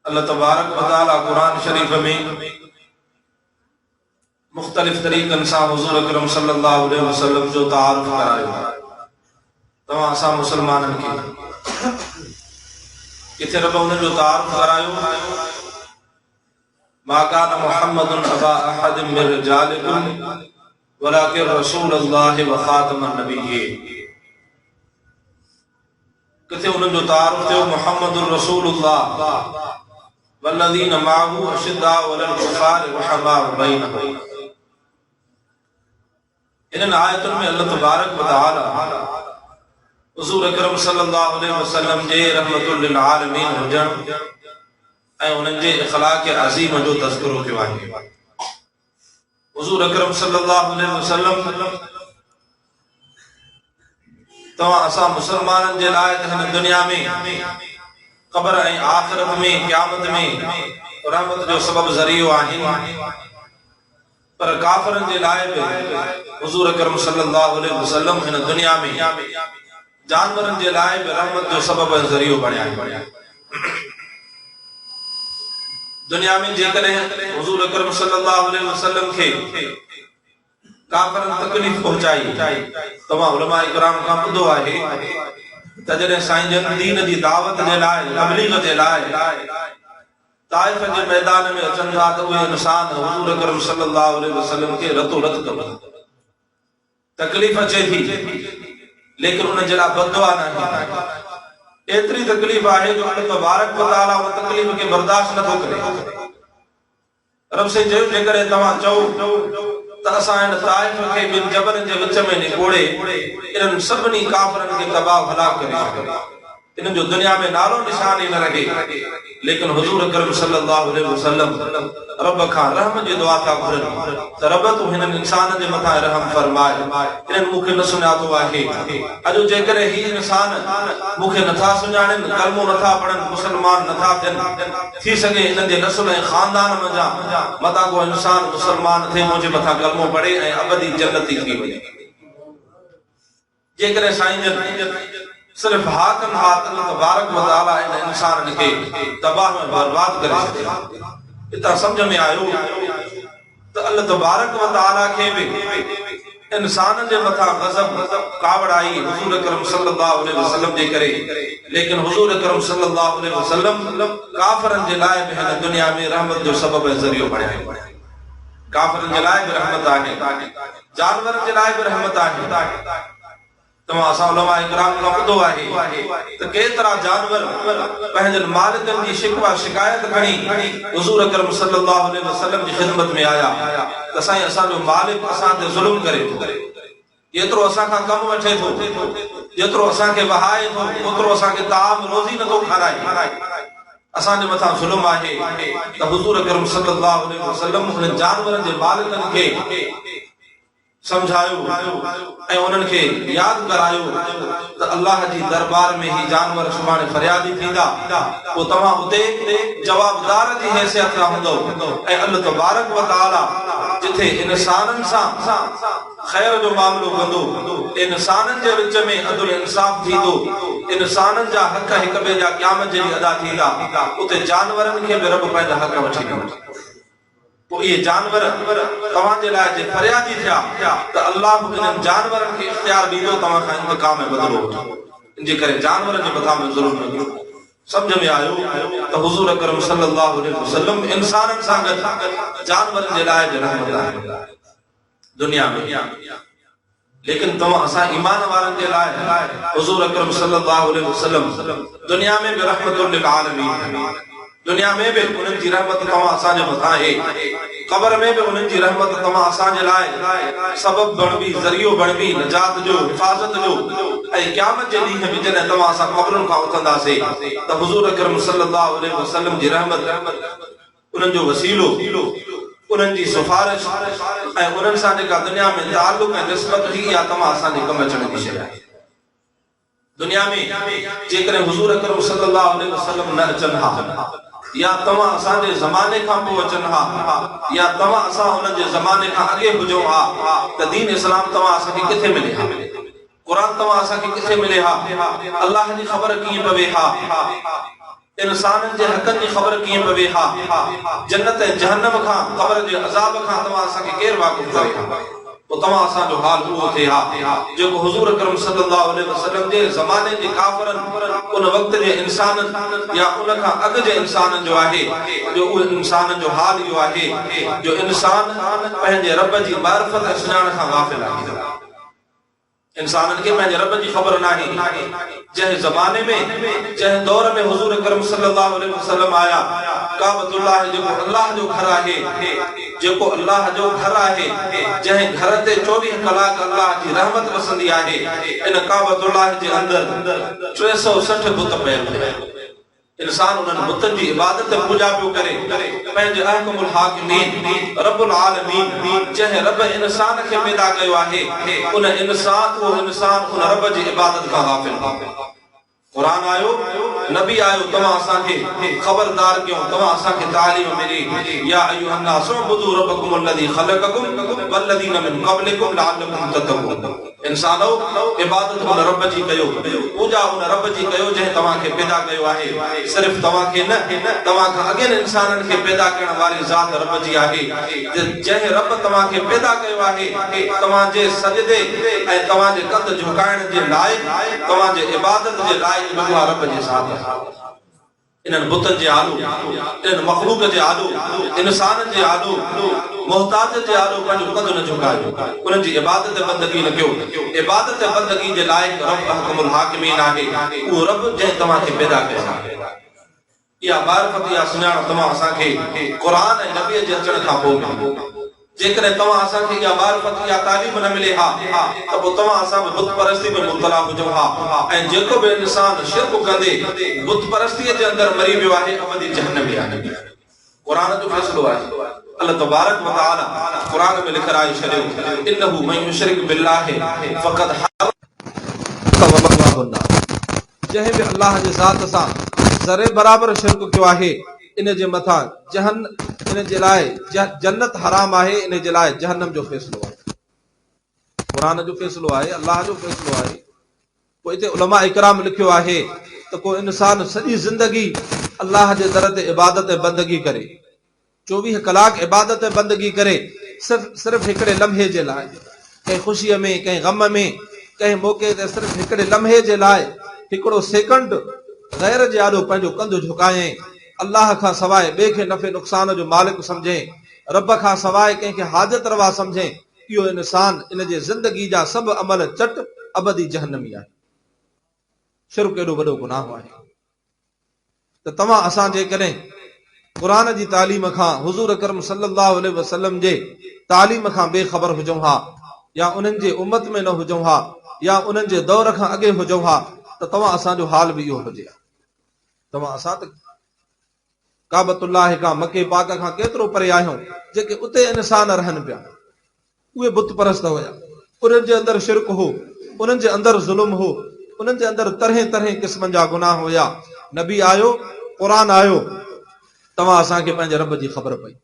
الله تبارڪ و تعالي قرآن شريف ۾ مختلف طريقن سان حضور اڪرم صلي الله عليه وسلم جو تعارف ڪرايو توهان اسان مسلمانن کي. ڪٿي رب انهن جو تعارف ڪرايو، ما ڪان محمد ابا احد من رجالڪم ولڪن رسول الله وخاتم النبيين. ڪٿي انهن جو تعارف ٿيو، محمد رسول الله والذين معه اشداء علي الڪفار رحماء بينهم. انهن آيتن ۾ الله تبارڪ و تعالي حضور اڪرم صلي الله عليه وسلم جي رحمت للعالمين هجڻ ۽ انهن جي اخلاق عظيم جو تذڪرو ڪيو آهي. حضور اڪرم صلي الله عليه وسلم توهان اسان مسلمانن جي لاء ته هن دنيا ۾ قبر ۽ آخرت ۾ قيامت ۾ رحمت جو سبب ذريعو آهن، پر ڪافرن جي لاء به حضور اڪرم صلي الله عليه وسلم هن دنيا ۾ جانورن جي لاء به رحمت جو سبب ۽ ذريعو بڻيا آهن. دنيا ۾ جيڪڏهن حضور اڪرم صلي الله عليه وسلم کي ڪافرن تڪليف پهچائي، توهان علماء ڪرام کان ٻڌو آهي ته جڏهن سائين جن دين جي دعوت جي لاء، تبليغ جي لاء طائف جي ميدان ۾ اچن ٿا ته اهي انسان حضور اڪرم صلي الله عليه وسلم کي رتو رت ڪن ٿا. تڪليف اچي ٿي ليڪن ان جي لاء بددعا ناهي. ايتري تڪليف آهي جو الله تبارڪ و تعالي ان تڪليف کي برداشت نٿو ڪري. رب سائين چيو جيڪڏهن توهان چئو ته اسان هن طائف کي ٻن جبلن جي وچ ۾ نپوڙي انهن سڀني ڪافرن کي تباهه هلاڪ ڪري ڇڏيون. انهن جو دنيا ۾ نالو نشان ئي نه رهي، ليڪن حضور اڪرم صلي الله عليه وسلم رب کان رحم جي دعا ٿا گهرن ته رب تون هنن انسانن جي مٿان رحم فرماء، انهن مون کي نه سڃاتو آهي، اڄ جيڪڏهن هي انسان مون کي نٿا سڃاڻين، ڪلمو نٿا پڙهن، مسلمان نٿا ٿين، ٿي سگهي انهن جي نسل ۽ خاندان منجهان متان ڪو انسان مسلمان ٿئي منهنجي مٿان ڪلمو پڙهي ۽ ابدي جنتي ٿي وڃي. جيڪڏهن سائين جن صرف ها ڪن ها ته الله تبارڪ و تعالي ان انسانن کي تباهه ۽ برباد ڪري ڇڏي ها. اتان سمجهه ۾ آيو ته الله تبارڪ و تعالي کي به انسانن جي مٿان غضب، ڪاوڙ آئي حضور اڪرم صلي الله عليه وسلم جي ڪري، ليڪن حضور اڪرم صلي الله عليه وسلم ڪافرن جي لاء به هن دنيا ۾ رحمت جو سبب ۽ ذريعو بڻيا. ڪافرن جي لاء به رحمت آهي. جانورن جي لاء به رحمت آهي. توهان اسان علماء ڪرام کان ٻڌو آهي ته ڪيترا جانور پنهنجن مالڪن جي شڪوه شڪايت کڻي حضور اڪرم صلي الله عليه وسلم جي خدمت ۾ آيا ته سائين اسان جو مالڪ اسان تي ظلم ڪري ٿو، جيترو اسان کان ڪم وٺي ٿو، جيترو اسان کي وهائي ٿو، اوترو اسان کي طعام روزي نٿو کارائي، اسان جي مٿان ظلم آهي ته حضور اڪرم صلي الله عليه وسلم انهن جانورن جي مالڪن کي سمجهايو ۽ انهن کي ياد ڪرايو ته الله جي دربار ۾ هي جانور سڀاڻي فريادي ٿيندا، پوء توهان اتي جوابدار جي حيثيت سان هوندؤ ۽ الله تبارڪ وتعاليٰ جٿي انسانن سان خير جو معاملو ڪندو، انسانن جي وچ ۾ عدل انصاف ٿيندو، انسانن جا حق هڪ ٻئي جا قيامت جي ڏينهن ادا ٿيندا، اتي جانورن کي به رب پنهنجا حق وٺي ڏيندو. پوء اهي جانور توهان جي لاء جي فريادي ٿيا ته الله انهن جانورن کي اختيار ڏيندو توهان کان انتقام ۽ بدلو وٺندو. ان جي ڪري جانورن جي مٿان به ظلم نه ڪيو. سمجهه ۾ آيو ته حضور اڪرم صلي الله عليه وسلم انسانن سان گڏ جانورن جي لاء به رحمت آهي. دنيا ۾، ليڪن توهان اسان ايمان وارن جي لاء حضور اڪرم صلي الله عليه وسلم دنيا ۾ به رحمت للعالمين آهن. دنيا ۾ به انهن جي رحمت توهان اسان جي مٿان آهي. قبر ۾ به انهن جي رحمت توهان اسان جي لاء سبب بڻبي، ذريعو بڻبي نجات جو، حفاظت جو ۽ قيامت جي ڏينهن به جڏهن توهان اسان قبرن کان اٿنداسين ته حضور اڪرم صلي الله عليه وسلم جي رحمت انهن جو وسيلو، انهن جي سفارش ۽ انهن سان جيڪا دنيا ۾ تعلق ۽ نسبت هئي اها توهان اسان جي ڪم اچڻ جي شيء آهي. دنيا ۾ جيڪڏهن حضور اڪرم صلي الله عليه وسلم نه اچن ها يا توهان اسان جي زماني کان پوء اچن ها يا توهان اسان انهن جي زماني کان اڳي هجون ها ته دين اسلام توهان اسان کي ڪٿي ملي ها؟ قرآن توهان اسان کي ڪٿي ملي ها؟ الله جي خبر ڪيئن پوي ها؟ انسانن جي حقن جي خبر ڪيئن پوي ها؟ جنت ۽ جهنم کان، قبر جي عذاب کان توهان اسان کي ڪير واقف ڪري ها؟ پوء توهان اسان جو حال اهو ٿئي ها، جيڪو حضور اڪرم صلي الله عليه وسلم جي زماني جي ڪافرن، ان وقت جي انسانن يا ان کان اڳ جي انسانن جو آهي، جو اهي انسانن جو حال اهو آهي جو انسان پنهنجي رب جي معرفت ۽ سڃاڻ کان غافل آهي. انسانن کي پنهنجي رب جي خبر ناهي. جنهن زماني ۾، جنهن دور ۾ حضور اڪرم صلي الله عليه وسلم آيا، ڪعبة الله جيڪو الله جو گهر آهي، جيڪو الله جو گهر آهي، جنهن گهر تي 24 ڪلاڪ الله جي رحمت وسندي آهي، ان ڪعبة الله جي اندر 360 بت پيل هيا. انسان انهن بتن جي عبادت ۽ پوڄا پيو ڪري، پنهنجي احڪم الحاڪمين، رب العالمين، جنهن رب انسان کي پيدا ڪيو آهي، ان انسان، اهو انسان ان رب جي عبادت کان غافل هو. قرآن آيو، نبي آيو، توهان اسان کي خبردار ڪيو، توهان اسان کي تعليم ملي، يا ايها الناس اعبدوا ربڪم الذي خلقڪم والذين من قبلڪم لعلڪم تتقون. انسانؤ! عبادت ان رب جي ڪيو، پوڄا ان رب جي ڪيو جنهن توهان کي پيدا ڪيو آهي، صرف توهان کي نه، توهان کان اڳين انسانن کي پيدا ڪرڻ واري ذات رب جي آهي، جنهن رب توهان کي پيدا ڪيو آهي، توهان جي سجدي ۽ توهان جي ڪنڌ جهڪائڻ جي لائق، توهان جي عبادت جي لائق به اها رب جي ذات آهي. انهن بتن جي آڏو، انهن مخلوق جي آڏو، انسانن جي آڏو، محتاجن جي آڏو پنهنجو ڪنڌ نه جهڪايو، انهن جي عبادت ۽ بندگي نه ڪيو. عبادت ۽ بندگي جي لائق رب احڪم الحاڪمين آهي، اهو رب جنهن توهان کي پيدا ڪيو آهي. اها معرفت، اها سڃاڻ توهان اسان کي قرآن ۽ نبيء جي اچڻ کان پوء ملي. جيڪڏهن توهان اسان کي اها معرفت، اها تعليم نه ملي ها ته پوء توهان اسان به بت پرستي ۾ مبتلا هجون ها ۽ جيڪو به انسان شرڪ ڪندي بت پرستيء جي اندر مري ويو آهي ابدي جهنمي آهي. قرآن جو فيصلو آهي. الله تبارڪ و تعالي قرآن ۾ لکرائي ڇڏيو، انه من يشرڪ بالله فقد حرم ومأواه النار جنهن به الله جي ذات سان ذري برابر شرڪ ڪيو آهي ان جي مٿان جهن ان جي لاء جنت حرام آهي ان جي لاء جهنم جو فيصلو آهي. قرآن جو فيصلو آهي، الله جو فيصلو آهي. پوء اتي علماء اڪرام لکيو آهي ته ڪو انسان سڄي زندگي الله جي در تي عبادت ۽ بندگي ڪري، 24 ڪلاڪ عبادت ۽ بندگي ڪري صرف صرف هڪڙي لمحي جي لاء، ڪنهن خوشيء ۾، ڪنهن غم ۾، ڪنهن موقعي تي صرف هڪڙي لمحي جي لاء، هڪڙو سيڪنڊ غير جي آڏو پنهنجو ڪنڌ جهڪايائين، الله کان سواء ٻئي کي نفعي نقصان جو مالڪ سمجهين، رب کان سواء ڪنهن کي حاجت روا سمجهين، اهو انسان ان جي زندگي جا سڀ عمل چٽ ابدي جهنمي آهي. شرڪ ايڏو وڏو گناهه آهي. ته توهان اسان جيڪڏهن قرآن جي تعليم کان حضور اڪرم صلي الله عليه وسلم جي تعليم کان بي خبر هجون ها يا انهن جي امت ۾ نه هجون ها يا انهن جي دور کان اڳي هجون ها ته توهان اسان جو حال به اهو هجي ها. توهان اسان ته ڪعبة الله کان مڪي پاڪ کان ڪيترو پري آهيون جيڪي اتي انسان رهن پيا. اهي بت پرست هيا، انهن جي اندر شرڪ هو، انهن جي اندر ظلم هو، انهن جي اندر طرحين طرحين قسمن جا گناهه هيا. نبي آيو، قرآن آيو، توهان اسان کي پنهنجي رب جي خبر پئي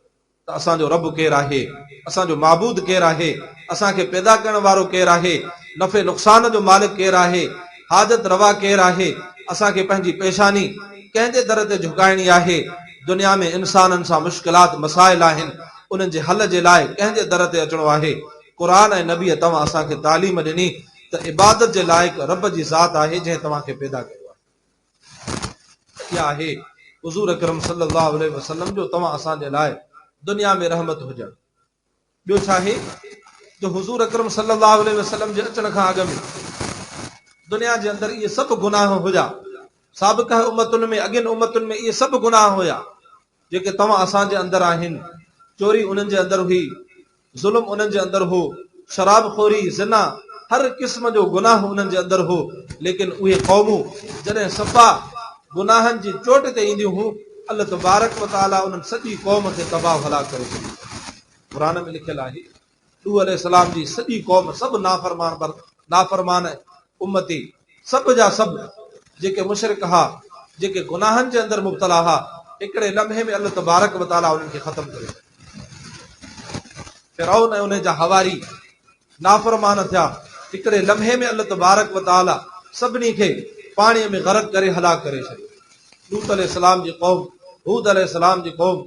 ته اسان جو رب ڪير آهي، اسان جو معبود ڪير آهي، اسان کي پيدا ڪرڻ وارو ڪير آهي، نفعي نقصان جو مالڪ ڪير آهي، حاجت روا ڪير آهي، اسان کي پنهنجي پيشاني ڪنهن جي در تي جهڪائڻي آهي، دنيا ۾ انسانن سان مشڪلات مسائل آهن، انهن جي حل جي لاء ڪنهن جي در تي اچڻو آهي؟ قرآن ۽ نبيء توهان اسان کي تعليم ڏني ته عبادت جي لائق رب جي ذات آهي جنهن توهان کي پيدا ڪيو آهي. ته اها آهي حضور اڪرم صلي الله عليه وسلم جو توهان اسان جي لاء دنيا ۾ رحمت هجڻ. ٻيو ڇا آهي جو حضور اڪرم صلي الله عليه وسلم جي اچڻ کان اڳ ۾ دنيا جي اندر اهي سڀ گناهه هيا، سابقه امتن ۾ اڳين امتن ۾ اهي سڀ گناهه هيا، جيڪي توهان اسان جي اندر آهن، چوري انهن جي اندر هئي، ظلم انهن جي اندر هو، شراب خوري، زنا، هر قسم جو گناهه انهن جي اندر هو، ليڪن اهي قومون جڏهن صفا گناهن جي چوٽ تي اينديون هون، الله تبارڪ و تعاليٰ انهن سڄي قوم کي تباهه و هلاڪ ڪري ڇڏيندو هو. قرآن ۾ لکيل آهي، نوح عليه السلام جي سڄي قوم سڀ نافرمان بر نافرمان امتي سڀ جا سڀ جيڪي مشرڪ ها جيڪي گناهن جي اندر مبتلا ها هڪڙي لمحي ۾ الله تبارڪ و تعالي انهن کي ختم ڪري ڇڏيو. فرعون ۽ ان جا حواري نافرمان ٿيا هڪڙي لمحي ۾ الله تبارڪ و تعالي سڀني کي پاڻي ۾ غرق ڪري هلاڪ ڪري ڇڏيو. لوط عليه السلام جي قوم، هود عليه السلام جي قوم،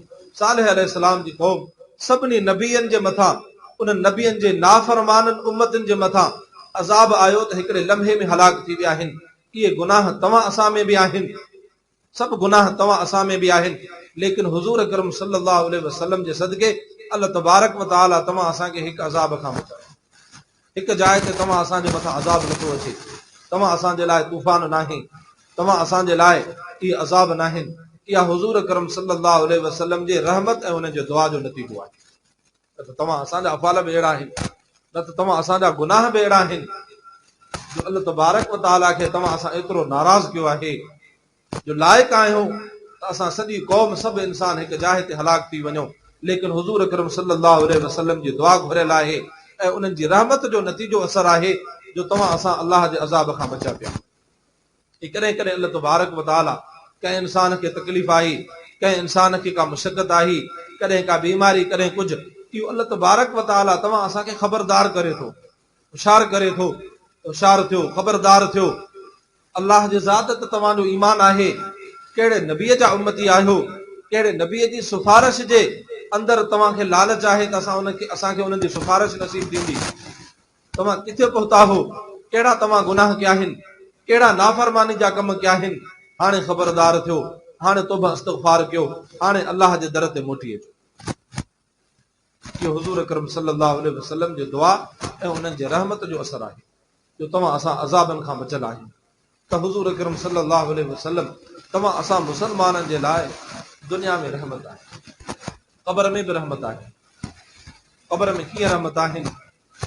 صالح عليه السلام جي قوم، سڀني نبين جي مٿان، انهن نبين جي نافرمانن امتن جي مٿان عذاب آيو ته هڪڙي لمحي ۾ هلاڪ ٿي ويا آهن. اهي گناهه توهان اسان ۾ به آهن. سڀ گناهه توهان اسان ۾ به آهن، ليڪن حضور اڪرم صلّي اللّٰه عليه وسلّم جي صدقي الله تبارڪ و تعاليٰ توهان اسان کي هڪ عذاب کان بچايو. هڪ جاء تي توهان اسان جي مٿان عذاب نٿو اچي، توهان اسان جي لاء طوفان ناهي، توهان اسان جي لاء اهي عذاب ناهن، اها حضور اڪرم صلّي اللّٰه عليه وسلّم جي رحمت ۽ انهن جي دعا جو نتيجو آهي. نه ته توهان اسان جا افعال به اهڙا آهن، نه ته توهان اسان جا گناهه به اهڙا آهن جو الله تبارڪ و تعاليٰ کي توهان اسان ايترو ناراض ڪيو آهي جو لائق آهيون ته اسان سڄي قوم سڀ انسان هڪ جاء تي هلاڪ ٿي وڃون، ليڪن حضور اڪرم صلي الله عليه وسلم جي دعا گهريل آهي ۽ انهن جي رحمت جو نتيجو اثر آهي جو توهان اسان الله جي عذاب کان بچيا پيا آهيون. ۽ ڪڏهن ڪڏهن الله تبارڪ و تعاليٰ ڪنهن انسان کي تڪليف آئي، ڪنهن انسان کي ڪا مشقت آئي، ڪڏهن ڪا بيماري، ڪڏهن ڪجهه، اهو الله تبارڪ و تعاليٰ توهان اسان کي خبردار ڪري ٿو، هوشيار ڪري ٿو ته هوشيار ٿيو، خبردار ٿيو، الله جي ذات تي توهان جو ايمان آهي، ڪهڙي نبيء جا امتي آهيو، ڪهڙي نبيء جي سفارش جي اندر توهان کي لالچ آهي ته اسان ان کي اسان کي انهن جي سفارش نصيب ٿيندي. توهان ڪٿي پهتا هو، ڪهڙا توهان گناهه ڪيا آهن، ڪهڙا نافرماني جا ڪم ڪيا آهن، هاڻي خبردار ٿيو، هاڻي توبه استغفار ڪيو، هاڻي الله جي در تي موٽي اچو. اهو حضور اڪرم صلي الله عليه وسلم جي دعا ۽ انهن جي رحمت جو اثر آهي جو توهان اسان عذابن کان بچيل آهيون ته حضور اڪرم صلي الله عليه وسلم توهان اسان مسلمانن جي لاء دنيا ۾ رحمت آهي، قبر ۾ به رحمت آهي. قبر ۾ ڪيئن رحمت آهن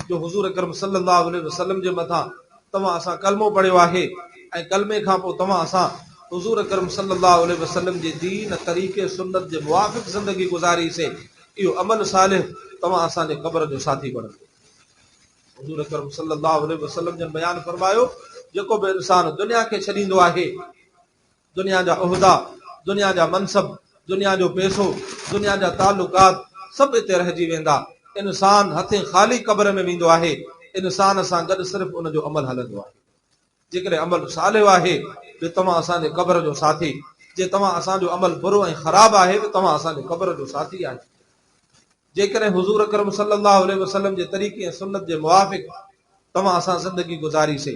جو حضور اڪرم صلي الله عليه وسلم جي مٿان توهان اسان ڪلمو پڙهيو آهي ۽ ڪلمي کان پوء توهان اسان حضور اڪرم صلي الله عليه وسلم جي دين، طريقي، سنت جي موافق زندگي گذاري سي اهو عمل صالح توهان اسان جي قبر جو ساٿي بڻندو. حضور اڪرم صلي الله عليه وسلم جن بيان فرمايو جيڪو به انسان دنيا کي ڇڏيندو آهي دنيا جا عهدا، دنيا جا منصب، دنيا جو پئسو، دنيا جا تعلقات سڀ اتي رهجي ويندا. انسان هٿين خالي قبر ۾ ويندو آهي. انسان سان گڏ صرف ان جو عمل هلندو آهي. جيڪڏهن عمل صالح آهي به توهان اسان جي قبر جو ساٿي، جي توهان اسان جو عمل برو ۽ خراب آهي به توهان اسان جي قبر جو ساٿي آهيو. جيڪڏهن حضور اڪرم صلي الله عليه وسلم جي طريقي ۽ سنت جي موافق توهان اسان زندگي گذاري سي.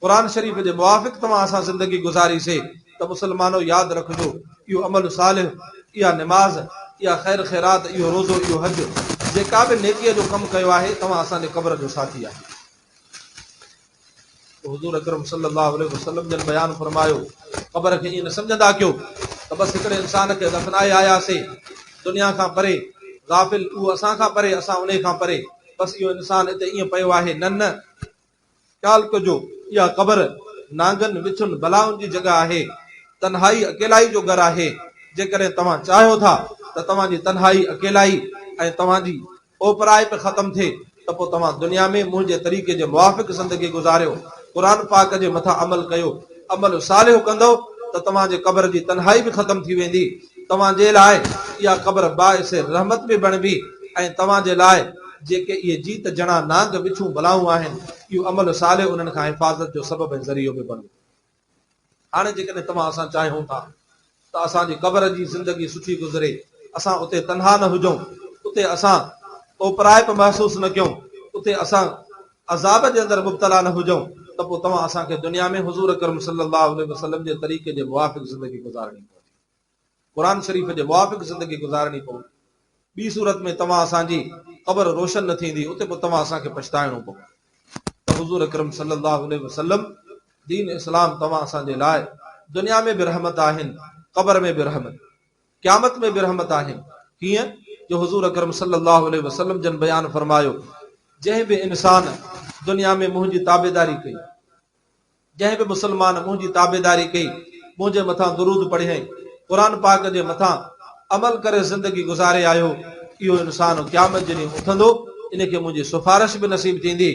قرآن شريف جي موافق توهان اسان زندگي گذاري سي ته مسلمانو ياد رکجو اهو عمل صالح، اها نماز، اها خير خيرات، اهو روزو، اهو حج، جيڪا به نيڪيء جو ڪم ڪيو آهي توهان اسان جي قبر جو ساٿي آهيو. ته حضور اڪرم صلي الله عليه وسلم جن بيان فرمايو، قبر کي ائين نه سمجهندا ڪيو ته بس هڪڙي انسان کي دفنائي آياسي، دنيا کان پري، غافل، اهو اسان کان پري، اسان انهي کان پري، بس اهو انسان اتي ائين پيو آهي، نه نه! خيال ڪجو، اها قبر نانگن، وڇن، بلائن جي جڳهه آهي. تنهائي، اڪيلائي جو گهر آهي. جيڪڏهن توهان چاهيو ٿا ته توهان جي تنهائي، اڪيلائي ۽ توهان جي اوپرائپ ختم ٿئي ته پوء توهان دنيا ۾ منهنجي طريقي جي موافق زندگي گذاريو، قرآن پاڪ جي مٿان عمل ڪيو، عمل صالح ڪندؤ ته توهان جي قبر جي تنهائي به ختم ٿي ويندي. توهان جي لاء اها قبر باعث رحمت به بڻبي ۽ توهان جي لاء جيڪي اهي جيت جڻا نانگ وڇون بلائون آهن، اهو عمل صالح انهن کان حفاظت جو سبب ۽ ذريعو به بڻبو. هاڻي جيڪڏهن توهان اسان چاهيون ٿا ته اسان جي قبر جي زندگي سٺي گذري، اسان اتي تنها نه هجون، اتي اسان اوپرائپ محسوس نه ڪيون، اتي اسان عذاب جي اندر مبتلا نه هجون ته پوء توهان اسان کي دنيا ۾ حضور اڪرم صلي الله عليه وسلم جي طريقي جي موافق زندگي گذارڻي پوندي. قرآن شريف جي موافق زندگي گذارڻي پوندي. ٻي صورت ۾ توهان اسان جي قبر روشن نه ٿيندي، اتي پوء توهان اسان کي پڇتائڻو پوندو ته حضور اڪرم صلي الله عليه وسلم دين اسلام توهان اسان جي لاء دنيا ۾ به رحمت آهن، قبر ۾ به رحمت، قيامت ۾ به رحمت آهن. ڪيئن جو حضور اڪرم صلي الله عليه وسلم جن بيان فرمايو، جنهن به انسان دنيا ۾ منهنجي تابعداري ڪئي، جنهن به مسلمان منهنجي تابعداري ڪئي، منهنجي مٿان درود پڙهيائين، قرآن پاڪ جي مٿان عمل ڪري زندگي گذاري آيو، اهو انسان قيامت جي ڏينهن اٿندو، ان کي منهنجي سفارش به نصيب ٿيندي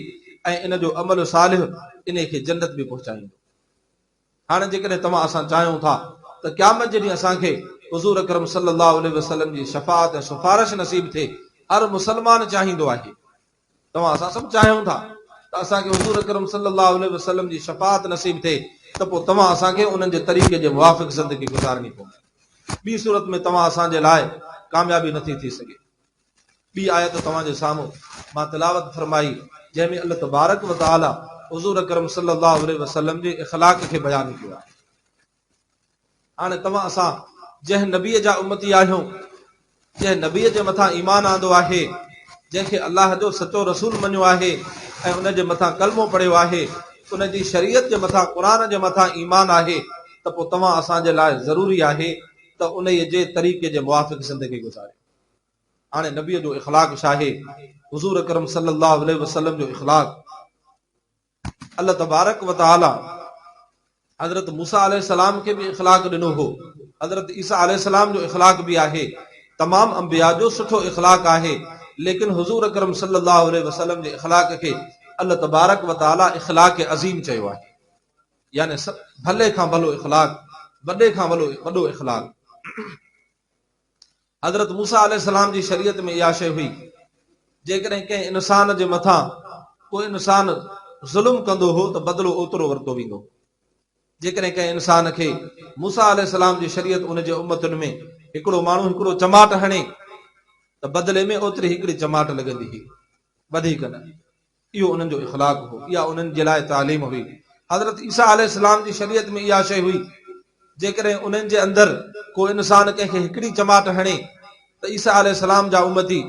۽ ان جو عمل صالح ان کي جنت به پهچائيندو. هاڻي جيڪڏهن توهان اسان چاهيون ٿا ته قيامت جي ڏينهن اسان کي حضور اڪرم صلي الله عليه وسلم جي شفاعت ۽ سفارش نصيب ٿئي، هر مسلمان چاهيندو آهي. توهان اسان سڀ چاهيون ٿا ته اسان کي حضور اڪرم صلي الله عليه وسلم جي شفاعت نصيب ٿئي ته پوء توهان اسان کي انهن جي طريقي جي موافق زندگي گذارڻي پوندي. ٻي صورت ۾ توهان اسان جي لاء ڪاميابي نٿي ٿي سگهي. ٻي آيت توهان جي سامهون مان تلاوت فرمائي جنهن ۾ الله تبارڪ و تعالي حضور اڪرم صلي الله عليه وسلم جي اخلاق کي بيان ڪيو آهي. هاڻي توهان اسان جنهن نبيء جا امتي آهيون، جنهن نبيء جي مٿان ايمان آندو آهي، جنهن کي الله جو سچو رسول مڃيو آهي ۽ ان جي مٿان ڪلمو پڙهيو آهي، ان جي شريعت جي مٿان قرآن جي مٿان ايمان آهي ته پوء توهان اسان جي لاء ضروري آهي ته انهيء جي طريقي جي موافق زندگي گذاريو. هاڻي نبيء جو اخلاق ڇا آهي؟ حضور اڪرم صلي الله عليه وسلم جو اخلاق الله تبارڪ و تعالي حضرت موسيٰ عليه السلام کي به اخلاق ڏنو هو، حضرت عيسيٰ عليه السلام جو اخلاق به آهي، تمام انبياء جو سٺو اخلاق آهي، ليڪن حضور اڪرم صلي الله عليه وسلم جي اخلاق کي الله تبارڪ و تعالي اخلاق عظيم چيو آهي، يعني ڀلي کان ڀلو اخلاق، وڏي کان وڏو اخلاق. حضرت موسيٰ عليه السلام جي شريعت ۾ اها شيء هئي، جيڪڏهن ڪنهن انسان جي مٿان ڪو انسان ظلم ڪندو هو ته بدلو اوترو ورتو ويندو هو. جيڪڏهن ڪنهن انسان کي موسيٰ عليه السلام جي شريعت ان جي امتن ۾ هڪڙو ماڻهو هڪڙو چماٽ هڻي ته بدلي ۾ اوتري هڪڙي چماٽ لڳندي هئي، وڌيڪ نه. اهو انهن جو اخلاق هو، اها انهن جي لاء تعليم هئي. حضرت عيسيٰ عليه السلام جي شريعت ۾ اها شيء هئي، جيڪڏهن انهن جي اندر ڪو انسان ڪنهن کي هڪڙي چماٽ هڻي ته عيسيٰ عليه السلام جا امتي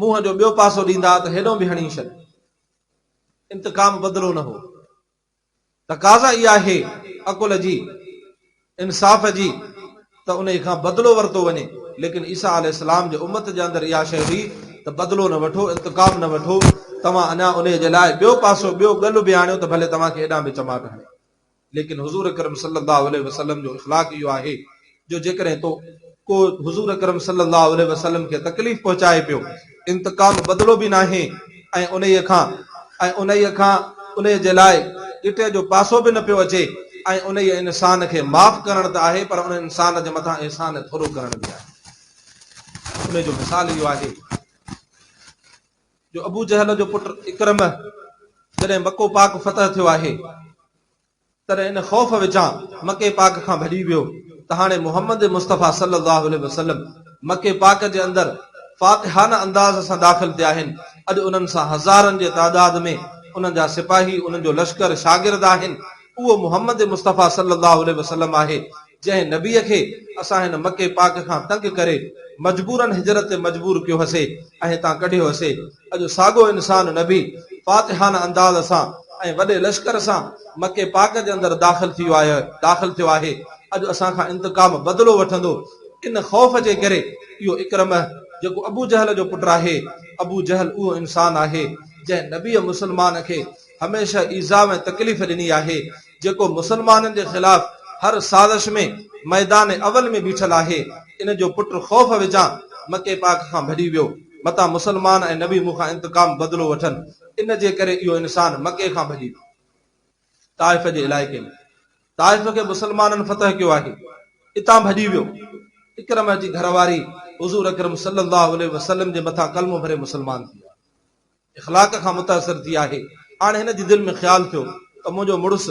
منهن جو ٻيو پاسو ڏيندا ته هيڏو به هڻي ڇڏ. انتقام بدلو نه هو. تقاضا اها آهي عقل جي، انصاف جي ته انهي کان بدلو ورتو وڃي، ليڪن عيسيٰ عليه السلام جي امت جي اندر اها شيء هئي ته بدلو نه وٺو، انتقام نه وٺو، توهان اڃا انهي جي لاء ٻيو پاسو، ٻيو ڳل به آڻيو ته ڀلي توهان کي هيڏانهن به چماٽ هڻي. ليڪن حضور اڪرم صلي الله عليه وسلم جو اخلاق اهو آهي جو جيڪڏهن تو ڪو حضور اڪرم صلي الله عليه وسلم کي تڪليف پهچائي پيو، انتقام بدلو به ناهي ۽ انهيء کان ۽ انهيء کان انهيء جي لاء ڳٽي جو پاسو به نه پيو اچي ۽ انهيء انسان کي معاف ڪرڻ ته آهي پر ان انسان جي مٿان احسان ۽ ٿورو ڪرڻ به آهي. انهيء جو مثال اهو آهي جو ابوجهل جو پٽ عڪرمه جڏهن مڪو پاڪ فتح ٿيو آهي، تڏهن ان خوف وچان مڪي پاڪ کان ڀڄي ويو ته هاڻي محمد مصطفيٰ صلّي اللّٰه عليه وسلّم مڪي پاڪ جي اندر فاتحانه انداز سان داخل ٿيا آهن، اڄ انهن سان هزارن جي تعداد ۾ انهن جا سپاهي، انهن جو لشڪر، شاگرد آهن، اهو محمد مصطفيٰ صلّي اللّٰه عليه وسلّم آهي، جنهن نبيء کي اسان هن مڪي پاڪ کان تنگ ڪري مجبوراً هجرت تي مجبور ڪيو هسي ۽ هتان ڪڍيو هسي، اڄ ساڳو انسان نبي فاتحانه انداز سان ۽ وڏي لشڪر سان مڪي پاڪ جي اندر داخل ٿي داخل ٿيو آهي، اڄ اسان کان انتقام، بدلو، وٺندو. ان خوف جي ڪري اهو عڪرمه جيڪو ابوجهل جو پٽ آهي، ابوجهل اهو انسان آهي جنهن نبيء مسلمان کي هميشه ايذاء ۽ تڪليف ڏني آهي، جيڪو مسلمانن جي خلاف هر سازش ۾ ميدان اول ۾ بيٺل آهي، ان جو پٽ خوف وچان مڪي پاڪ کان ڀڄي ويو، متان مسلمان ۽ نبي مون کان انتقام، بدلو، وٺن، ان جي ڪري اهو انسان مڪي کان ڀڄي ويو. طائف جي علائقي ۾، طائف کي مسلمانن فتح ڪيو آهي، اتان ڀڄي ويو. عڪرمه جي گهر واري حضور اڪرم صلي الله عليه وسلم جي مٿان ڪلمو ڀري مسلمان ٿي آهي. اخلاق کان متاثر ٿي آهي. هاڻي هن جي دل ۾ خيال ٿيو ته منهنجو مڙس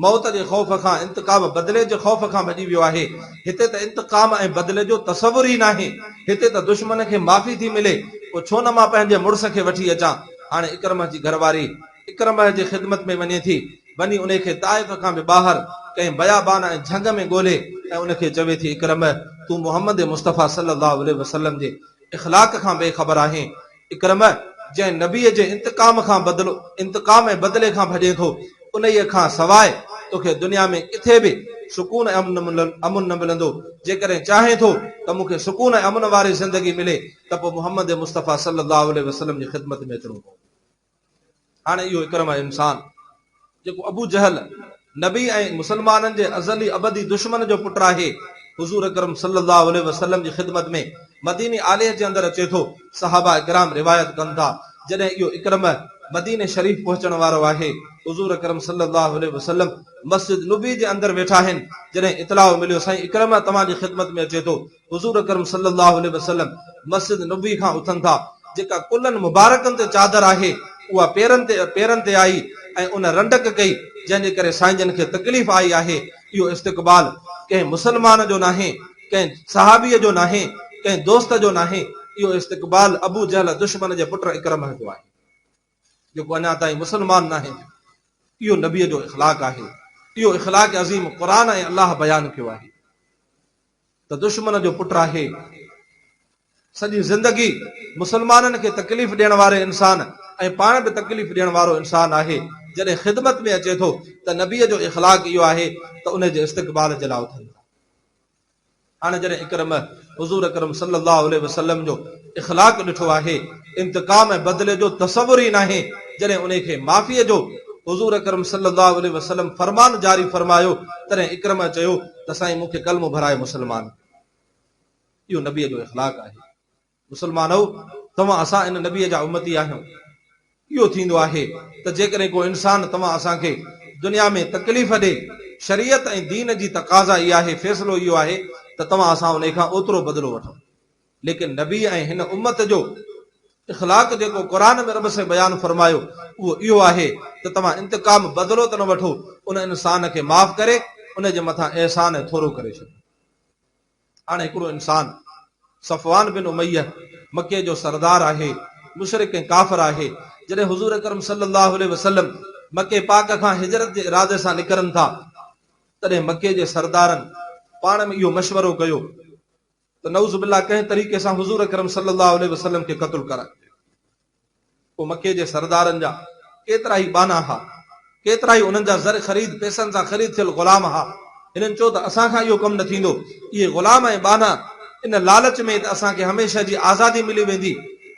موت جي خوف کان، انتقام، بدلي جي خوف کان ڀڄي ويو آهي. هتي ته انتقام ۽ بدلي جو تصور ئي ناهي. هتي ته دشمن کي معافي ٿي ملي، پوء ڇو نه مان پنهنجي مڙس کي وٺي اچان. هاڻي عڪرمه جي گهر واري عڪرمه جي خدمت ۾ وڃي ٿي. وڃي انهي کي طائف کان به ٻاهر ڪنهن بيابان ۽ جهنگ ۾ ڳولي ۽ ان کي چوي ٿي، عڪرمه! تون محمد مصطفيٰ صلي الله عليه وسلم جي اخلاق کان بي خبر آهين. عڪرمه، جنهن نبيء جي انتقام کان بدلو، انتقام ۽ بدلي کان ڀڄين ٿو، انهيء کان سواء توکي دنيا ۾ ڪٿي به سڪون ۽ امن نه ملندو. جيڪڏهن چاهين ٿو ته مون کي سڪون ۽ امن واري زندگي ملي ته پوء محمد مصطفيٰ صلي الله عليه وسلم جي خدمت ۾ اچڻو پوندو. هاڻي اهو عڪرمه انسان، جيڪو ابو جهل، نبي ۽ مسلمانن جي ازلي ابدي دشمن جو پٽ آهي، حضور اڪرم صلي الله عليه وسلم جي خدمت ۾ مديني عاليه جي اندر اچي ٿو. صحابه ڪرام روايت ڪن ٿا، جڏهن اهو عڪرمه مديني شريف پهچڻ وارو آهي، حضور اڪرم صلي الله عليه وسلم مسجد نبوي جي اندر ويٺا آهن، جڏهن اطلاع مليو سائين عڪرمه توهان جي خدمت ۾ اچي ٿو، حضور اڪرم صلي الله عليه وسلم مسجد نبوي کان اٿن ٿا، جيڪا ڪلهن مبارڪن تي چادر آهي، اها پيرن تي پيرن تي آئي ۽ ان رنڊڪ ڪئي، جنهن جي ڪري سائين جن کي تڪليف آئي آهي، اهو استقبال ڪنهن مسلمان جو ناهي، ڪنهن صحابيء جو ناهي، ڪنهن دوست جو ناهي، اهو استقبال ابو جهل دشمن جي پٽ عڪرمه جو آهي، جيڪو اڃا تائين مسلمان ناهي ٿيو. اهو نبيء جو اخلاق آهي. اهو اخلاق عظيم قرآن ۽ الله بيان ڪيو آهي ته دشمن جو پٽ آهي. سڄي زندگي مسلمانن کي تڪليف ڏيڻ واري انسان ۽ پاڻ به تڪليف ڏيڻ وارو انسان آهي، جڏهن خدمت ۾ اچي ٿو ته نبيء جو اخلاق اهو آهي ته ان جي استقبال جي لاء اٿن ٿا. هاڻي جڏهن عڪرمه حضور اڪرم صلي الله عليه وسلم جو اخلاق ڏٺو آهي، انتقام ۽ بدلي جو تصور ئي ناهي، جڏهن انهي کي معافيء جو حضور اڪرم صلي الله عليه وسلم فرمان جاري فرمايو، تڏهن عڪرمه چيو ته سائين مون کي ڪلمو ڀرائي مسلمان ڪيو. اهو نبيء جو اخلاق آهي. مسلمانؤ! توهان اسان ان نبيء جا امتي آهيون. اهو ٿيندو آهي ته جيڪڏهن ڪو انسان توهان اسان کي دنيا ۾ تڪليف ڏي، شريعت ۽ دين جي تقاضا اها آهي، فيصلو اهو آهي ته توهان اسان انهي کان اوترو بدلو وٺون. ليڪن نبي ۽ هن امت جو اخلاق جيڪو قرآن ۾ رب سائين بيان فرمايو اهو اهو آهي ته توهان انتقام، بدلو ته نه وٺو، ان انسان کي معاف ڪري ان جي مٿان احسان ۽ ٿورو ڪري ڇڏيو. هاڻي هڪڙو انسان صفوان بن اميه مڪي جو سردار آهي، مشرڪ ۽ ڪافر آهي، جڏهن حضور اڪرم صلي الله عليه وسلم مڪي پاڪ کان هجرت جي ارادي سان نڪرن ٿا، تڏهن مڪي جي سردارن پاڻ ۾ اهو مشورو ڪيو ته نعوذ بالله ڪنهن طريقي سان حضور اڪرم صلي الله عليه وسلم کي قتل ڪرائجي. پوء مڪي جي سردارن جا ڪيترائي ٻانها ها، ڪيترائي انهن جا زر خريد پئسن سان خريد ٿيل غلام ها. هنن چيو ته اسان کان اهو ڪم نه ٿيندو. اهي غلام ۽ ٻانها ان لالچ ۾ ته اسان کي هميشه جي آزادي ملي ويندي،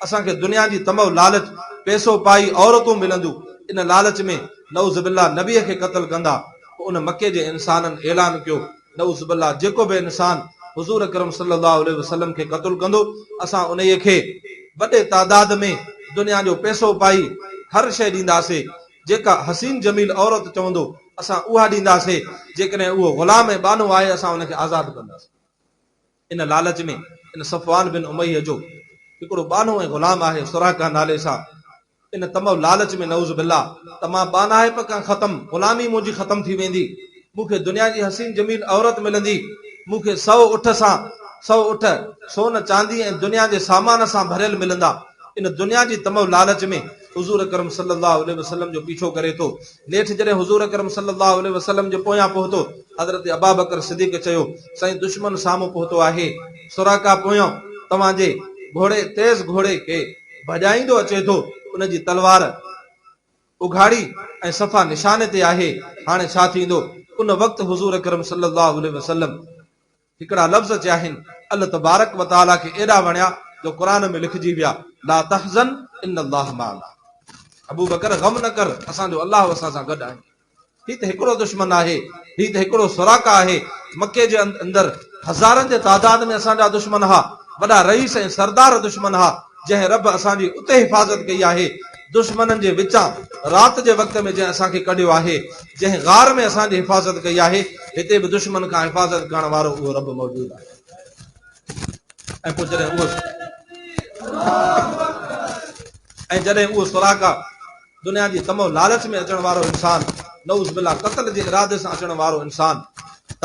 اسان کي دنيا جي طمع لالچ، پئسو پائي عورتون ملنديون، ان لالچ ۾ نعوذ بالله نبيء کي قتل ڪندا. پوء ان مڪي جي انسانن اعلان ڪيو نعوذ بالله جيڪو به انسان حضور اڪرم صلي الله عليه وسلم کي قتل ڪندو اسان انهيء کي وڏي تعداد ۾ دنيا جو پئسو پائي هر شيء ڏينداسي جيڪا حسين جميل عورت چوندو اسان اها ڏينداسي جيڪڏهن اهو غلام ۽ ٻانهو آهي اسان ان کي آزاد ڪنداسين. ان لالچ ۾ ان صفوان بن اميه جو هڪڙو ٻانهو ۽ غلام آهي سراقه نالي سان ان طمع لالچ ۾ نعوذ بالله ته مان ٻانهائپ کان ختم، غلامي منهنجي ختم ٿي ويندي، مون کي دنيا جي حسين جميل عورت ملندي، مون کي سئو اٺ سان سئو اٺ سون چاندي ۽ دنيا جي سامان سان ڀريل ملندا. ان دنيا جي طمع لالچ ۾ حضور اڪرم صلي الله عليه وسلم جو پيڇو ڪري ٿو. نيٺ جڏهن حضور اڪرم صلي الله عليه وسلم جي پويان پهتو، حضرت ابابڪر صديق چيو، سائين دشمن سامهون پهتو آهي، سراقا پويان توهان جي گهوڙي تيز گهوڙي کي ڀڄائيندو اچي ٿو، ان جي تلوار اگهاڙي ۽ صفا نشاني تي آهي، هاڻي ڇا ٿيندو؟ ان وقت حضور اڪرم صلي الله عليه وسلم هڪڙا لفظ چيا آهن، الله تبارڪ و تعاليٰ کي ايڏا وڻيا جو قرآن ۾ لکجي ويا، لا تحزن ان الله معنا ابوبڪر غم نه ڪر، اسان جو الله اسان سان گڏ آهي. هي ته هڪڙو دشمن آهي، هي ته هڪڙو سراقه آهي، مڪي جي اندر هزارن جي تعداد ۾ اسان جا دشمن ها، وڏا رئيس ۽ سردار دشمن ها، جنهن رب اسان جي اتي حفاظت ڪئي آهي، دشمنن جي وچان رات جي وقت ۾ جنهن اسان کي ڪڍيو آهي، جنهن غار ۾ اسان جي حفاظت ڪئي آهي، هتي به دشمن کان حفاظت ڪرڻ وارو اهو رب موجود آهي. ۽ پوء جڏهن اهو ۽ جڏهن اهو سراقه دنيا جي طمع لالچ ۾ اچڻ وارو انسان، نعوذ بالله قتل جي ارادي سان اچڻ وارو انسان،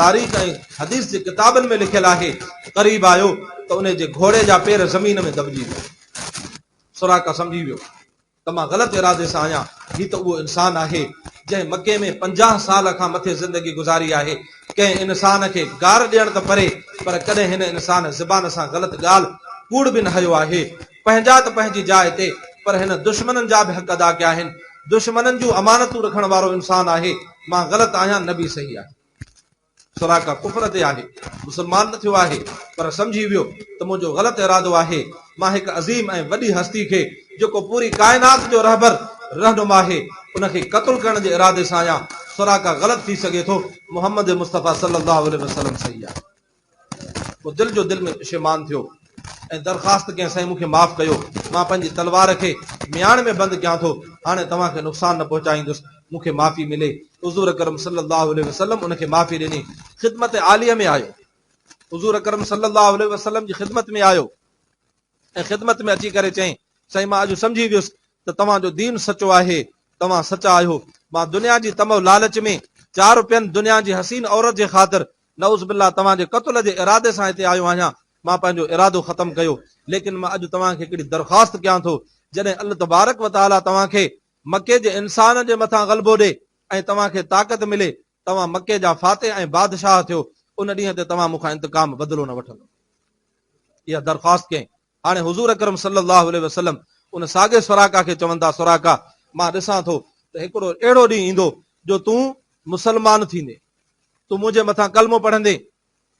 تاريخ ۽ حديث جي ڪتابن ۾ لکيل آهي، قريب آيو ته انهي جي گهوڙي جا پير زمين ۾ دٻجي ويا. سراقه سمجهي ويو ته مان غلط ارادي سان آهيان، هي ته اهو انسان آهي، جنهن مڪي ۾ 50 سال کان مٿي زندگي گذاري آهي، ڪنهن انسان کي گار ڏيڻ ته پري، پر ڪڏهن هن انسان زبان سان غلط ڳالهه، ڪوڙ به نه هنيو آهي. پنهنجا ته پنهنجي جاء تي، پر هن دشمنن جا به حق ادا ڪيا آهن. دشمنن جون امانتون رکڻ وارو انسان آهي. مان غلط آهيان، نبي صحيح آهي. سراقه ڪفر تي آهي، مسلمان نه ٿيو آهي، پر سمجهي ويو ته منهنجو غلط ارادو آهي. مان هڪ عظيم ۽ وڏي هستي کي، جيڪو پوري ڪائنات جو رهبر، رهنما آهي، ان کي قتل ڪرڻ جي ارادي سان آهيان. سراقه غلط ٿي سگهي ٿو، محمد مصطفيٰ صلي الله عليه وسلم صحيح آهي. پوء دل جو دل ۾ پشيمان ٿيو ۽ درخواست ڪيائين، سائين مون کي معاف ڪيو، مان پنهنجي تلوار کي مياڻ ۾ بند ڪيان ٿو، هاڻي توهان کي نقصان نه پهچائيندس، مون کي معافي ملي. حضور اڪرم صلي الله عليه وسلم ان کي معافي ڏني. خدمت عاليه ۾ آيو. حضور اڪرم صلي الله عليه وسلم جي خدمت ۾ آيو ۽ خدمت ۾ اچي ڪري چيائين، سائين مان اڄ سمجهي ويس ته توهان جو دين سچو آهي، توهان سچا آهيو. مان دنيا جي طمع لالچ ۾ چار رپين دنيا جي حسين عورت جي خاطر نعوذ بالله توهان جي قتل جي ارادي سان هتي آيو آهيان، مان پنهنجو ارادو ختم ڪيو، ليڪن مان اڄ توهان کي هڪڙي درخواست ڪيان ٿو، جڏهن الله تبارڪ و تعاليٰ توهان کي مڪي جي انسانن جي مٿان غلبو ڏي ۽ توهان کي طاقت ملي، توهان مڪي جا فاتح ۽ بادشاهه ٿيو، ان ڏينهن تي توهان مون کان انتقام، بدلو، نه وٺندؤ. اها درخواست ڪيائين. هاڻي حضور اڪرم صلي الله عليه وسلم ان ساڳئي سراقه کي چون ٿا، سراقه! مان ڏسان ٿو ته هڪڙو اهڙو ڏينهن ايندو جو تون مسلمان ٿيندين، تون منهنجي مٿان ڪلمو پڙهندين،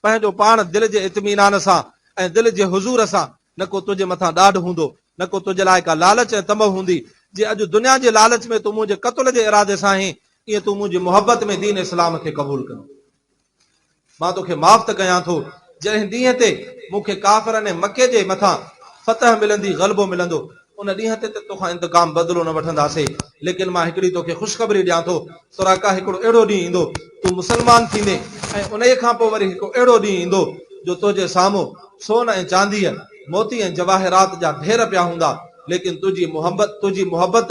پنهنجو پاڻ دل جي اطمينان سان ۽ دل جي حضور سان، نه ڪو تنهنجي مٿان ڏاڍ هوندو، نه ڪو تنهنجي لاء ڪا لالچ ۽ طمع هوندي، جي اڄ دنيا جي لالچ ۾ تون منهنجي قتل جي ارادي سان آهين، ايئن تون منهنجي محبت ۾ دين اسلام کي قبول ڪندين. مان توکي معاف ته ڪيان ٿو، جنهن ڏينهن تي مون کي ڪافرن ۽ مڪي جي مٿان فتح ملندي، غلبو ملندو، ان ڏينهن تي ته توکان انتقام، بدلو، نه وٺنداسين، ليڪن مان هڪڙي توکي خوشخبري ڏيان ٿو، سراقه هڪڙو اهڙو ڏينهن ايندو، تون مسلمان ٿيندين ۽ انهيء کان پوء وري هڪ اهڙو ڏينهن ايندو، جو تنهنجي سامهون سون ۽ چانديء، موتي ۽ جواهرات جا ڍير پيا هوندا، ليڪن تنهنجي محبت تنهنجي محبت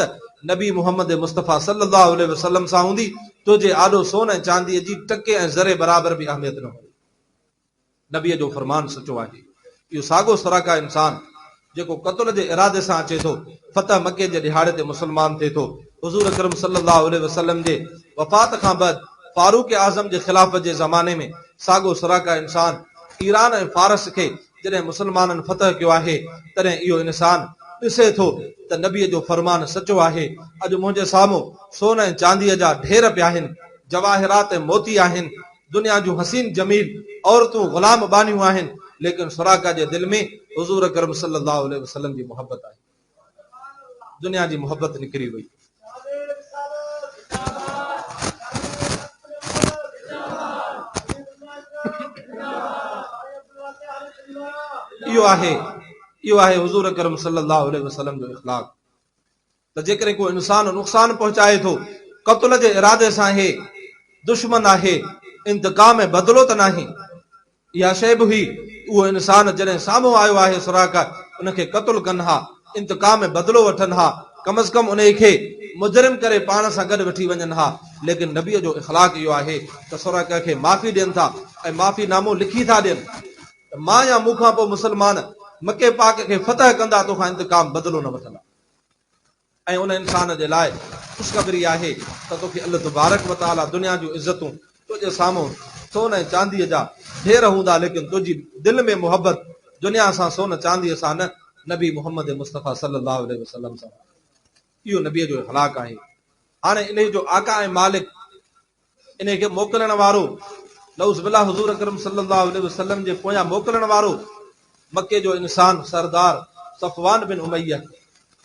نبي محمد مصطفيٰ صلّي اللّٰه عليه وسلّم سان هوندي، تنهنجي آڏو سون ۽ چانديء جي ٽڪي ۽ ذري برابر به اهميت نه هوندي. نبيء جو فرمان سچو آهي. اهو ساڳو سراقه انسان، جيڪو قتل جي ارادي سان اچي ٿو، فتح مڪي جي ڏهاڙي تي مسلمان ٿئي ٿو. حضور اڪرم صلّي اللّٰه عليه وسلّم جي وفات کان بعد فاروق اعظم جي خلافت جي زماني ۾ ساڳو سراقه انسان ايران ۽ فارس کي جڏهن مسلمانن فتح ڪيو آهي، تڏهن اهو انسان ڏسي ٿو ته نبيء جو فرمان سچو آهي. اڄ منهنجي سامهون سون ۽ چانديء جا ڍير پيا آهن، جواهرات ۽ موتي آهن، دنيا جون حسين جميل عورتون غلام ٻانهيون آهن، ليڪن سراقه جي دل ۾ حضور اڪرم صلي الله عليه وسلم جي محبت آهي. دنيا جي محبت نڪري وئي. اهو آهي اهو آهي حضور اڪرم صلي الله عليه وسلم جو اخلاق ته جيڪڏهن ڪو انسان نقصان پهچائي ٿو قتل جي ارادي سان هي دشمن آهي انتقام ۽ بدلو ته ناهي اها شيء به هئي، اهو انسان جڏهن سامهون آيو آهي سراقه ان کي قتل ڪن ها، انتقام ۽ بدلو وٺن ها، ڪم از ڪم انهي کي مجرم ڪري پاڻ سان گڏ وٺي وڃن ها، ليڪن نبيء جو اخلاق اهو آهي ته سراقه کي معافي ڏين ٿا ۽ معافي نامو لکي ٿا ڏين ته مان يا مون کان پوء مسلمان مڪي پاڪ کي فتح ڪندا توکان انتقام بدلو نه وٺندا. ۽ ان انسان جي لاء خوشخبري آهي ته توکي الله تبارڪ و تعاليٰ دنيا جون عزتون تنهنجي سامهون سون ۽ چانديء جا ڍير هوندا ليڪن تنهنجي دل ۾ محبت دنيا سان سون چانديء سان نه نبي محمد مصطفيٰ صلي الله عليه وسلم سان هوندي. اهو نبيء جو اخلاق آهي. هاڻي انهيء جو آقا ۽ مالڪ انهيء کي موڪلڻ وارو، نعوذ بالله حضور اڪرم صلي الله عليه وسلم جي پويان موڪلڻ وارو مڪي جو انسان سردار صفوان بن اميه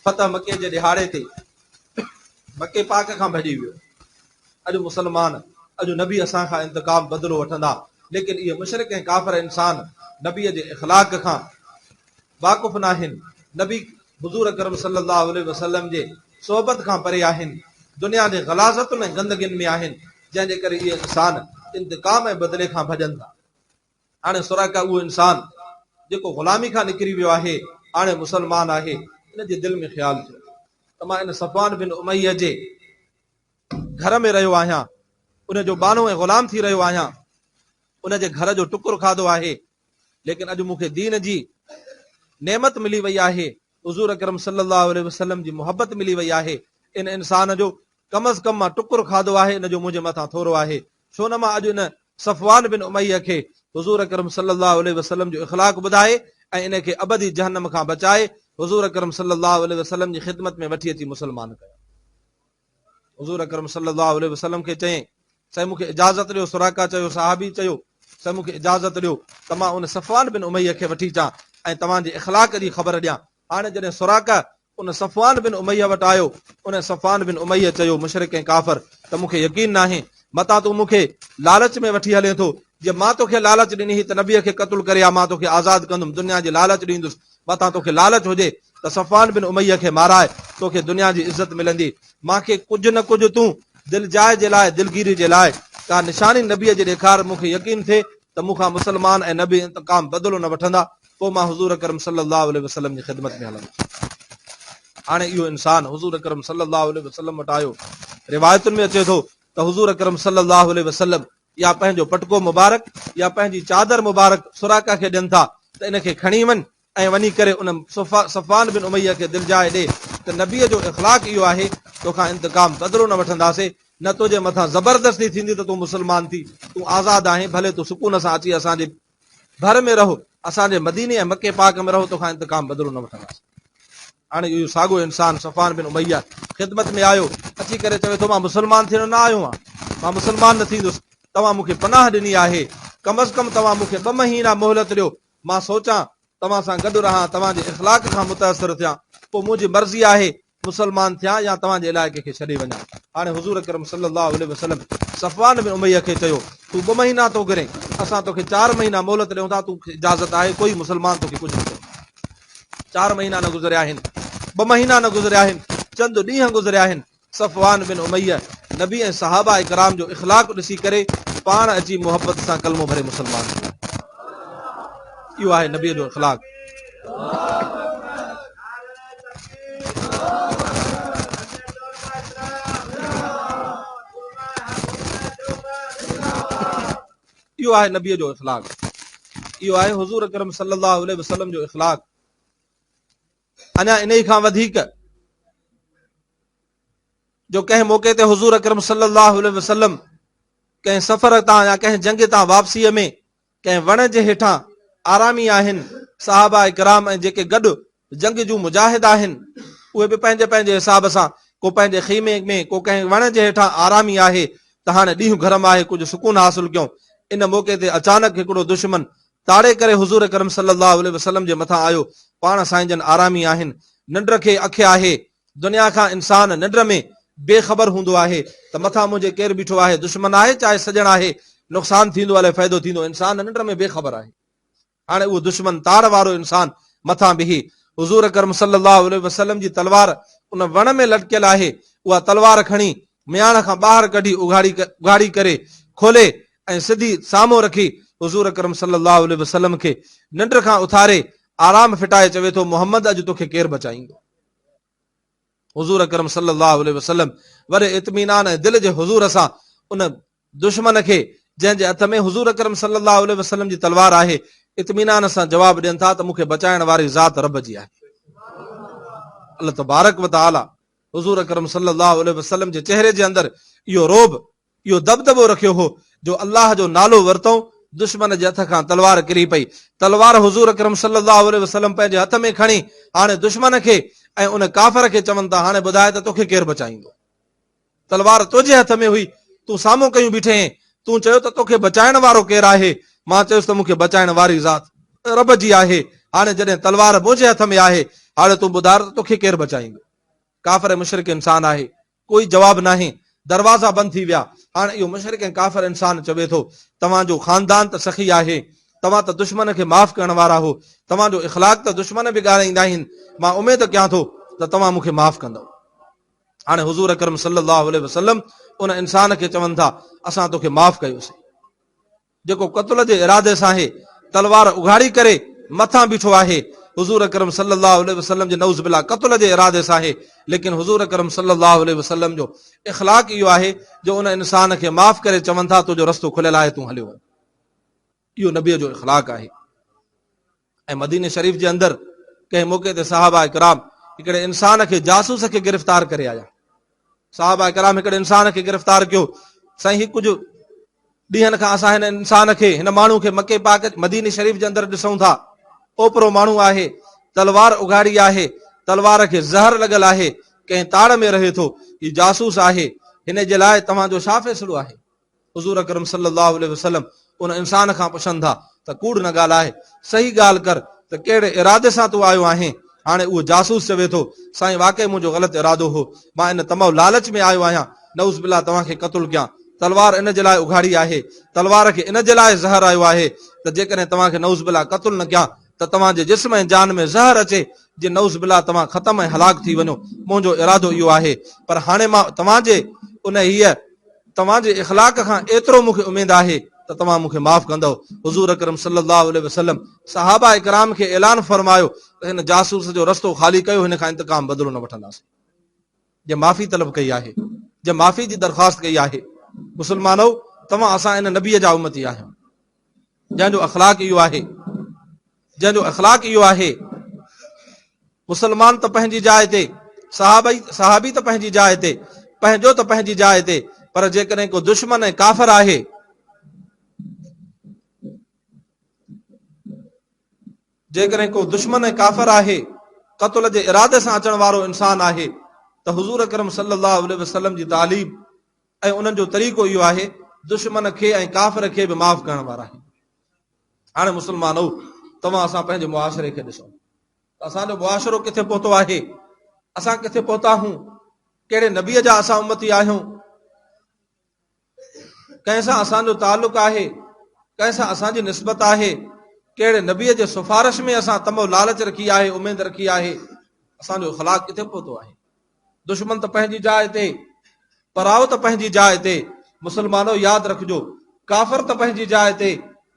فتح مڪي جي ڏهاڙي تي مڪي پاڪ کان ڀڄي ويو. اڄ مسلمان، اڄ نبي اسان کان انتقام، بدلو، وٺندا، ليڪن اهي مشرڪ ۽ ڪافر انسان نبي جي اخلاق کان واقف ناهن، نبي حضور اڪرم صلي الله عليه وسلم جي صحبت کان پري آهن، دنيا جي غلاظتن ۽ گندگين ۾ آهن، جنهن جي ڪري اهي انسان انتقام ۽ بدلي کان ڀڄن ٿا. هاڻي سراقه اهو انسان جيڪو غلامي کان نڪري ويو آهي، هاڻي مسلمان آهي، ان جي دل ۾ خيال ٿيو ته مان ان صفوان بن اميه جي گهر ۾ رهيو آهيان، ان جو ٻانهو ۽ غلام ٿي رهيو آهيان، ان جي گهر جو ٽڪر کاڌو آهي، ليڪن اڄ مون کي دين جي نعمت ملي وئي آهي، حضور اڪرم صلي الله عليه وسلم جي محبت ملي وئي آهي، ان انسان جو ڪم از ڪم مان ٽڪر کاڌو آهي، ان جو منهنجي مٿان ٿورو آهي، ڇو نه مان اڄ ان صفوان بن اميه کي حضور اڪرم صلي الله عليه وسلم جو اخلاق ٻڌائي ۽ ان کي ابدي جهنم کان بچائي حضور اڪرم صلي الله عليه وسلم جي خدمت ۾ وٺي اچي مسلمان ڪيان. حضور اڪرم صلي الله عليه وسلم کي چيائين، سائين مون کي اجازت ڏيو، سراقه چيو، صحابي چيو، سائين مون کي اجازت ڏيو ته مان ان صفوان بن اميه کي وٺي اچان ۽ توهان جي اخلاق جي خبر ڏيان. هاڻي جڏهن سراقه ان صفوان بن اميه وٽ آيو، ان صفوان بن اميه چيو، مشرڪ ۽ ڪافر ته مون کي يقين ناهي، متان تون مون کي لالچ ۾ وٺي هلين ٿو، جي مان توکي لالچ ڏني هئي ته نبيء کي قتل ڪري ها مان توکي آزاد ڪندم، دنيا جي لالچ ڏيندس، متان توکي لالچ هجي ته صفوان بن اميه کي مارائي توکي دنيا جي عزت ملندي. مان کي ڪجهه نه ڪجهه تون دلجاء جي لاء، دلگيري جي لاء، ڪا نشاني نبيء جي ڏيکار، مون کي يقين ٿئي ته مون کان مسلمان ۽ نبي انتقام، بدلو، نه وٺندا، پوء مان حضور اڪرم صلي الله عليه وسلم جي خدمت ۾ هلندس. هاڻي اهو انسان حضور اڪرم صلي الله عليه وسلم وٽ آيو. روايتن ۾ اچي ٿو ته حضور اڪرم صلي الله عليه وسلم يا پنهنجو پٽڪو مبارڪ يا پنهنجي چادر مبارڪ سراقه کي ڏين ٿا ته ان کي کڻي وڃ ۽ وڃي ڪري ان صفوان بن اميه کي دلجاء ڏي ته نبيء جو اخلاق اهو آهي توکان انتقام بدلو نه وٺنداسين نه تنهنجي مٿان زبردستي ٿيندي ته تون مسلمان ٿي تون آزاد آهين ڀلي تون سڪون سان اچي اسان جي ڀر ۾ رهه اسان جي مديني ۽ مڪي پاڪ ۾ رهه توکان انتقام بدلو نه وٺنداسين. هاڻي اهو ساڳيو انسان صفوان بن اميه خدمت ۾ آيو، اچي ڪري چوي ٿو مان مسلمان ٿيڻ نه آيو آهيان، مان مسلمان نه ٿيندس، توهان مون کي پناهه ڏني آهي، ڪم از ڪم توهان مون کي ٻه مهينا مهلت ڏيو، مان سوچان، توهان سان گڏ رهان، توهان جي اخلاق کان متاثر ٿيان، پوء منهنجي مرضي آهي مسلمان ٿيان يا توهان جي علائقي کي ڇڏي وڃان. هاڻي حضور اڪرم صلي الله عليه وسلم صفوان بن اميه کي چيو، تون ٻه مهينا ٿو گهرين، اسان توکي چار مهينا مهلت ڏيون ٿا، توکي اجازت آهي، ڪوئي مسلمان توکي ڪجهه نه چوندو. چار مهينا نه گذريا آهن، ٻه مهينا نه گذريا آهن، چند ڏينهن گذريا آهن، صفوان بن اميه نبي ۽ صحابه ڪرام جو اخلاق ڏسي ڪري پاڻ اچي محبت سان ڪلمو ڀري مسلمان ٿي ويو. اهو آهي نبي جو اخلاق. اهو آهي نبي جو اخلاق. اهو آهي حضور اڪرم صلي الله عليه وسلم جو اخلاق. اڃا انهي کان وڌيڪ جو ڪنهن موقعي تي حضور اڪرم صلي الله عليه وسلم ڪنهن سفر تان يا ڪنهن جنگ تان واپسيء ۾ ڪنهن وڻ جي هيٺان آرامي آهن، صحابه ڪرام ۽ جيڪي گڏ جنگ جون مجاهد آهن، اهي به پنهنجي پنهنجي حساب سان ڪو پنهنجي خيمي ۾ ڪو ڪنهن وڻ جي هيٺان آرامي آهي ته هاڻي ڏينهن گرم آهي ڪجهه سڪون حاصل ڪيون. ان موقعي تي اچانڪ هڪڙو دشمن تاڙي ڪري حضور اڪرم صلي الله عليه وسلم جي مٿان آيو، پاڻ سائين جن آرامي آهن، ننڊ کي اک آهي، دنيا کان انسان ننڊ ۾ بي خبر هوندو آهي ته مٿان منهنجي ڪير بيٺو آهي، دشمن آهي چاهي سڄڻ آهي، نقصان ٿيندو الائي فائدو ٿيندو، انسان ننڊ ۾ بي خبر آهي. هاڻي اهو دشمن تاڙ وارو انسان مٿان بيهي حضور اڪرم صلي الله عليه وسلم جي تلوار ان وڻ ۾ لٽڪيل آهي، اها تلوار کڻي مياڻ کان ٻاهر ڪڍي اگهاڙي ڪري کولي ۽ سڌي سامهون رکي حضور اڪرم صلي الله عليه وسلم کي ننڊ کان اٿاري آرام ڦٽائي چوي ٿو محمد اڄ توکي ڪير بچائيندو؟ حضور اڪرم صلي الله عليه وسلم وڏي اطمينان ۽ دل جي حضور سان ان دشمن کي جنهن جي هٿ ۾ حضور اڪرم صلي الله عليه وسلم جي تلوار آهي اطمينان سان جواب ڏين ٿا ته مون کي بچائڻ واري ذات رب جي آهي. الله تبارڪ وتعالي حضور اڪرم صلي الله عليه وسلم جي چهري جي اندر اهو رعب اهو دٻدٻو رکيو هو جو الله جو نالو ورتئون، دشمن جي هٿ کان تلوار ڪري پئي. تلوار حضور اڪرم صلي الله عليه وسلم پنهنجي هٿ ۾ کڻي هاڻي دشمن کي ۽ ان ڪافر کي چون ٿا هاڻي ٻڌاء ته توکي ڪير بچائيندو؟ تلوار تنهنجي هٿ ۾ هئي، تون سامهون ڪيون بيٺي هئين، تون چيو ته توکي بچائڻ وارو ڪير آهي؟ مان چيس ته مون کي بچائڻ واري ذات رب جي آهي، هاڻي جڏهن تلوار منهنجي هٿ ۾ آهي، هاڻي تون ٻڌاء ته توکي ڪير بچائيندو؟ ڪافر ۽ مشرڪ انسان آهي، ڪوئي جواب ناهي، دروازا بند ٿي ويا، هاڻ اهو مشرڪ ۽ ڪافر انسان چوي ٿو، توهان جو خاندان ته سخي آهي، توهان ته دشمن کي معاف ڪرڻ وارا هو، توهان جو اخلاق ته دشمن به ڳارائيندا آهن، مان اميد ڪيان ٿو ته توهان مون کي معاف ڪندؤ. هاڻي حضور اڪرم صلي الله عليه وسلم ان انسان کي چون ٿا، اسان توکي معاف ڪيوسين. جيڪو قتل جي ارادي سان هي تلوار اگهاڙي ڪري مٿان بيٺو آهي، حضور اڪرم صلي الله عليه وسلم جي نعوذ بالله قتل جي ارادي سان آهي، ليڪن حضور اڪرم صلي الله عليه وسلم جو اخلاق اهو آهي جو ان انسان کي معاف ڪري چون ٿا تنهنجو رستو کليل آهي تون هليو وڃ. اهو نبي جو اخلاق آهي. ۽ مديني شريف جي اندر ڪنهن موقعي تي صحابه ڪرام هڪڙي انسان کي جاسوس کي گرفتار ڪري آيا. صحابه ڪرام هڪڙي انسان کي گرفتار ڪيو، سائين هي ڪجهه ڏينهن کان اسان هن انسان کي هن ماڻهو کي مڪي پاڪ مديني شريف جي اندر ڏسون ٿا، اوپرو ماڻهو آهي، تلوار اگهاڙي آهي، تلوار کي زهر لڳل آهي، ڪنهن تاڙ ۾ رهي ٿو، هي جاسوس آهي، هن جي لاء توهان جو ڇا فيصلو آهي؟ حضور اڪرم صلي الله عليه وسلم ان انسان کان پڇن ٿا ته ڪوڙ نه ڳالهاء، صحيح ڳالهه ڪر ته ڪهڙي ارادي سان تون آيو آهين؟ هاڻي اهو جاسوس چوي ٿو، سائين واقعي منهنجو غلط ارادو هو، مان ان طمع لالچ ۾ آيو آهيان، نعوذ بالله توهان کي قتل ڪيان، تلوار ان جي لاء اگهاڙي آهي، تلوار کي ان جي لاء زهر آيو آهي ته جيڪڏهن توهان کي نعوذ بالله قتل نه ڪيان ته توهان جي جسم ۽ جان ۾ زهر اچي، جي نعوذ بالله توهان ختم ۽ هلاڪ ٿي وڃو، منهنجو ارادو اهو آهي، پر هاڻي مان توهان جي انهيء. توهان جي اخلاق کان ايترو مون کي اميد آهي ته توهان مون کي معاف ڪندؤ. حضور اڪرم صلي الله عليه وسلم صحابه ڪرام کي اعلان فرمايو ته هن جاسوس جو رستو خالي ڪيو هن کان انتقام بدلو نه وٺنداسين. جنهن معافي طلب ڪئي آهي. جنهن معافي جي درخواست ڪئي آهي. مسلمانؤ! توهان اسان ان نبيء جا امتي آهيون، جنهن جو اخلاق اهو آهي، جنهن جو اخلاق اهو آهي. مسلمان ته پنهنجي جاء تي، صحابي صحابي ته پنهنجي جاء تي، پنهنجو ته پنهنجي جاء تي، پر جيڪڏهن ڪو دشمن ۽ ڪافر آهي، جيڪڏهن ڪو دشمن ۽ ڪافر آهي، قتل جي ارادي سان اچڻ وارو انسان آهي ته حضور اڪرم صلي الله عليه وسلم جي تعليم ۽ انهن جو طريقو اهو آهي دشمن کي ۽ ڪافر کي به معاف ڪرڻ وارا آهن. هاڻي مسلمانو توهان اسان پنهنجي معاشري کي ڏسو ته اسان جو معاشرو ڪٿي پهتو آهي، اسان ڪٿي پهتا آهيون، ڪهڙي نبيء جا اسان امتي آهيون، ڪنهن سان اسان جو تعلق آهي، ڪنهن سان اسان جي نسبت آهي، ڪهڙي نبيء جي سفارش ۾ اسان طمع لالچ رکي آهي، اميد رکي آهي، اسان جو اخلاق ڪٿي پهتو آهي؟ دشمن ته پنهنجي جاء تي، پرائو ته پنهنجي جاء تي، مسلمانو ياد رکجو، ڪافر ته پنهنجي جاء تي،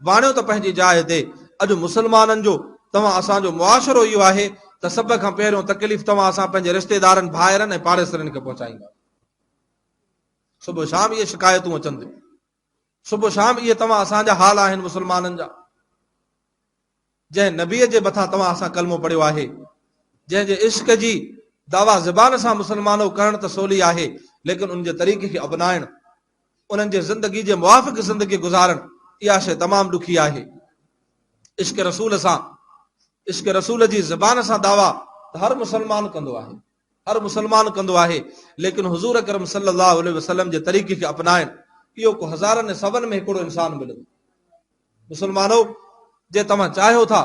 واڻيو ته پنهنجي جاء تي، اڄ مسلمانن جو توهان اسان جو معاشرو اهو آهي ته سڀ کان پهريون تڪليف توهان اسان پنهنجي رشتيدارن، ڀائرن ۽ پاڙيسرين کي پهچائيندا. صبح شام اهي شڪايتون اچن ٿيون. صبح شام اهي توهان اسان جا حال آهن مسلمانن جا. جنهن نبيء جي مٿان توهان اسان ڪلمو پڙهيو آهي، جنهن جي عشق جي دعويٰ زبان سان مسلمانو ڪرڻ ته سولي آهي، ليڪن ان جي طريقي کي اپنائڻ، انهن جي زندگي جي موافق زندگي گذارڻ اها شيء تمام ڏکي آهي. عشق رسول سان، عشق رسول جي زبان سان دعويٰ ته هر مسلمان ڪندو آهي. هر مسلمان ڪندو آهي ليڪن حضور اڪرم صلي الله عليه وسلم جي طريقي کي اپنائڻ اهو ڪو هزارن ۽ سون ۾ هڪڙو انسان ملندو. مسلمانو جي توهان چاهيو ٿا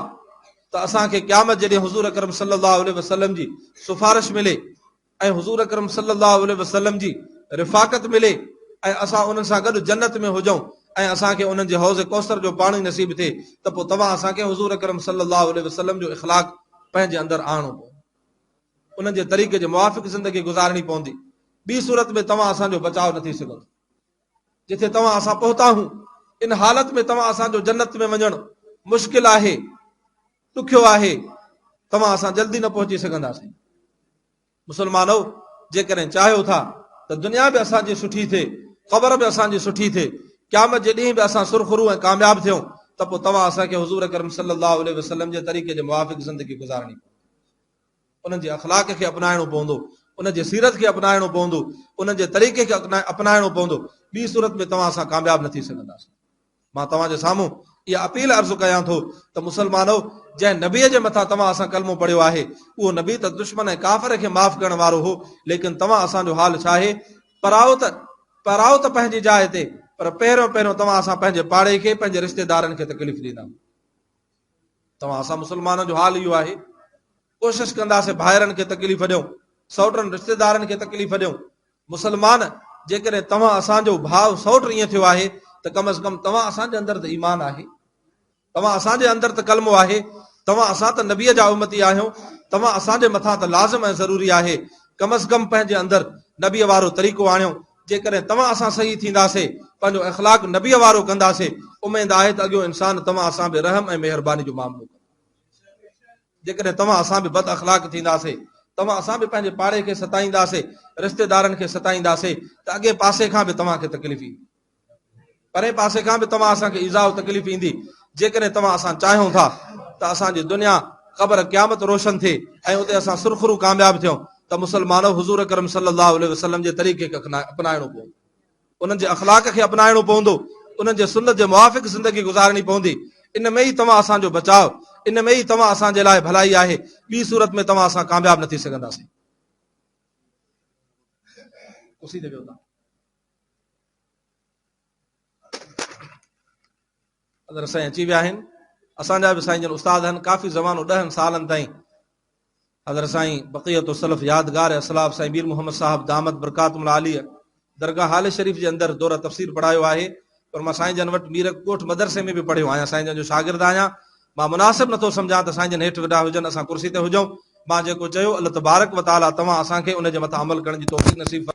ته اسان کي قيامت جي ڏينهن حضور اڪرم صلي الله عليه وسلم جي سفارش ملي ۽ حضور اڪرم صلي الله عليه وسلم جي رفاقت ملي ۽ اسان انهن سان گڏ جنت ۾ هجون ۽ اسان کي انهن جي حوض ڪوثر جو پاڻي نصيب ٿئي ته پوء توهان اسان کي حضور اڪرم صلي الله عليه وسلم جو اخلاق پنهنجي اندر آڻڻو پوندو. انهن جي طريقي جي موافق زندگي گذارڻي پوندي، ٻي صورت ۾ توهان اسان جو بچاء نه ٿي سگهندو. جٿي توهان اسان پهتا آهيون، ان حالت ۾ توهان اسان جو جنت ۾ وڃڻ مشڪل آهي، ڏکيو آهي، توهان اسان جلدي نه پهچي سگهنداسين. مسلمانؤ! جيڪڏهن چاهيو ٿا ته دنيا به اسان جي سٺي ٿئي، قبر به اسان جي سٺي ٿئي، قيامت جي ڏينهن به اسان سرخرو ۽ ڪامياب ٿيون ته پوء توهان اسان کي حضور اڪرم صلي الله عليه وسلم جي طريقي جي موافق زندگي گذارڻي پوندي. انهن جي اخلاق کي اپنائڻو پوندو، انهن جي سيرت کي اپنائڻو پوندو، انهن جي طريقي کي اپنائڻو پوندو، ٻي صورت ۾ توهان سان ڪامياب نه ٿي سگهنداسين. مان توهان جي سامهون اها اپيل عرض ڪيان ٿو ته مسلمانؤ! جنهن نبيء جي مٿان توهان اسان ڪلمو پڙهيو آهي، اهو نبي ته دشمن ۽ ڪافر کي معاف ڪرڻ وارو هو، ليڪن توهان اسان جو حال ڇا آهي؟ پرائو ته پرائو ته پنهنجي جاء تي، پر پهريون پهريون توهان اسان پنهنجي پاڙي کي، پنهنجي رشتيدارن کي تڪليف ڏيندا. توهان اسان مسلمانن جو حال اهو آهي، ڪوشش ڪنداسين ڀائرن کي تڪليف ڏيون، سئوٽن رشتيدارن کي تڪليف ڏيون. مسلمان جيڪڏهن توهان اسان جو ڀاء سئوٽ ائين ٿيو آهي ته ڪم از ڪم توهان اسان جي اندر ته ايمان آهي، توهان اسان جي اندر ته ڪلمو آهي، توهان اسان ته نبيء جا امتي آهيون، توهان اسان جي مٿان ته لازم ۽ ضروري آهي ڪم از ڪم پنهنجي اندر نبيء وارو طريقو آڻيو، جيڪڏهن توهان اسان صحيح ٿينداسي، پنهنجو اخلاق نبيء وارو ڪنداسي، اميد آهي ته اڳيون انسان توهان اسان به رحم ۽ مهرباني جو معاملو ڪندو. جيڪڏهن توهان اسان به بد اخلاق ٿينداسي، توهان اسان به پنهنجي پاڙي کي ستائينداسي، رشتيدارن کي ستائينداسي ته اڳئين پاسي کان به توهان کي تڪليف ايندي. پرئين پاسي کان به توهان اسان کي ايذاء و تڪليف ايندي. جيڪڏهن توهان اسان چاهيون ٿا ته اسان جي دنيا، قبر، قيامت روشن ٿئي ۽ اتي اسان سرخرو ڪامياب ٿيون ته مسلمانؤ حضور اڪرم صلي الله عليه وسلم جي طريقي کي اپنائڻو پوندو. انهن جي اخلاق کي اپنائڻو پوندو، انهن جي سنت جي موافق زندگي گذارڻي پوندي، ان ۾ ئي توهان اسان جو بچاء، ان ۾ ئي توهان اسان جي لاء ڀلائي آهي، ٻي صورت ۾ توهان اسان ڪامياب نه ٿي سگهنداسين. حضرت سائين اچي ويا آهن، اسان جا به سائين جن استاد آهن، ڪافي زمانو ڏهن سالن تائين حضرت سائين بقية السلف يادگار اسلاف سائين مير محمد صاحب دامت برڪاتهم العاليه درگاهه هاله شريف جي اندر دوره تفسير پڙهايو آهي پر مان سائين جن وٽ ميرڪ ڳوٺ مدرسي ۾ به پڙهيو آهيان سائين جن جو شاگرد آهيان مان مناسب نٿو سمجهان ته سائين جن هيٺ ويٺا هجن اسان ڪرسي تي هجون مان جيڪو چيو الله تبارڪ وتعالي توهان اسان کي ان جي مٿان عمل ڪرڻ جي توفيق نصيب فرمائي.